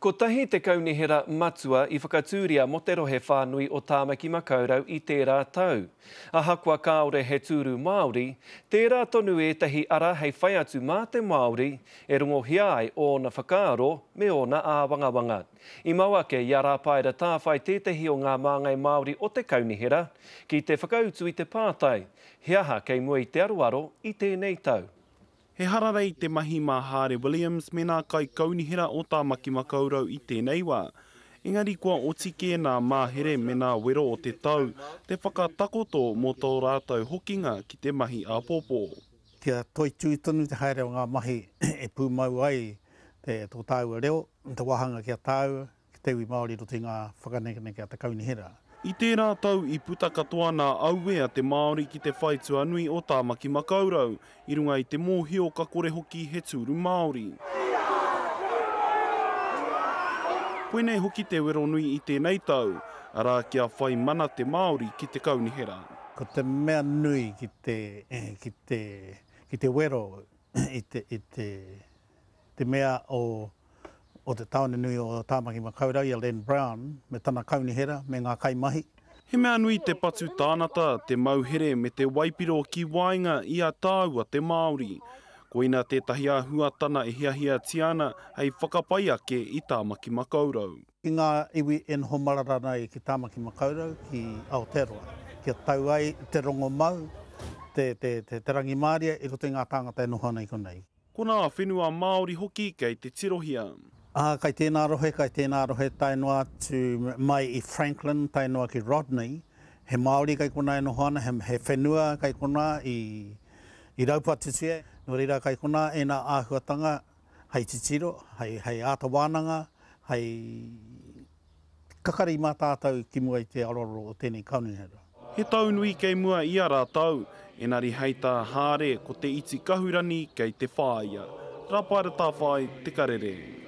Kotahi te kaunihera matua i whakatūria mō te rohe whānui o Tāmaki Makaurau i tērā tau. Ahakoa kāore he tūru Māori, tērā tonu ētahi ara hei whai atu mā te Māori e rongohia ai ōna whakaaro me ōna āwangawanga. I mau ake i a Rāpaera Tāwhai tētahi o ngā māngai Māori o te kaunihera ki te whakautu i te pātai, he aha kei mua i te aroaro i tēnei tau? He hararei te mahi mā Haare Williams me nā kaikaunihera o Tāmaki Makaurau i tēnei wā. Engari kua oti kē nā māhere me nā wero o te tau te whakatakoto mō tō rātou hokinga ki te mahi āpōpō. Kia toitū tonu te haere o ngā mahi e pūmau ai tō tāua reo, te wāhanga ki a tāua, ki te iwi Māori i roto i ngā whakanekeneke a te kaunihera. I tērā tau i puta katoa nā aue a te Māori ki te whaitua nui o Tāmaki Makaurau, i runga i te mōhio ka kore hoki he tūru Māori. Koinei hoki te wero nui i tēnei tau, arā kia whai mana te Māori ki te kaunihera. Ko te mea nui ki te, ki te, ki te wero i te, i te, te mea o o te tāone nui o Tāmaki Makaurau i a Len Brown me tana kaunihera me ngā kaimahi. He mea nui te patu tānata, te mauhere me te waipiro ki waenga i a tāua te Māori. Koina tētahi āhuatana e hiahiatia ana hei whakapai ake i Tāmaki Makaurau. Ki ngā iwi e noho marara nei ki Tāmaki Makaurau, ki Aotearoa, kia tau ai te rongomau, te, te, te, te rangimārie i roto i ngā tāngata e noho ana i konei. Ko nā whenua Māori hoki kei te tirohia. Ā, kai tēnā rohe, kai tēnā rohe tae noa atu mai i Franklin tae noa ki Rodney, he Māori kai konā e noho ana, he, he whenua kai konā i, i raupatutia. Nō reira, kai konā ēnā āhuatanga hei titiro, hei, hei āta wānanga, hei. Kakari mā tātou ki mua i te aroaro o tēnei kaunihera. He tau nui kei mua i a rātou, enari hei tā Hāre ko te iti kahurani kei te whāia. Rapaera Tāwhai, Te Karere.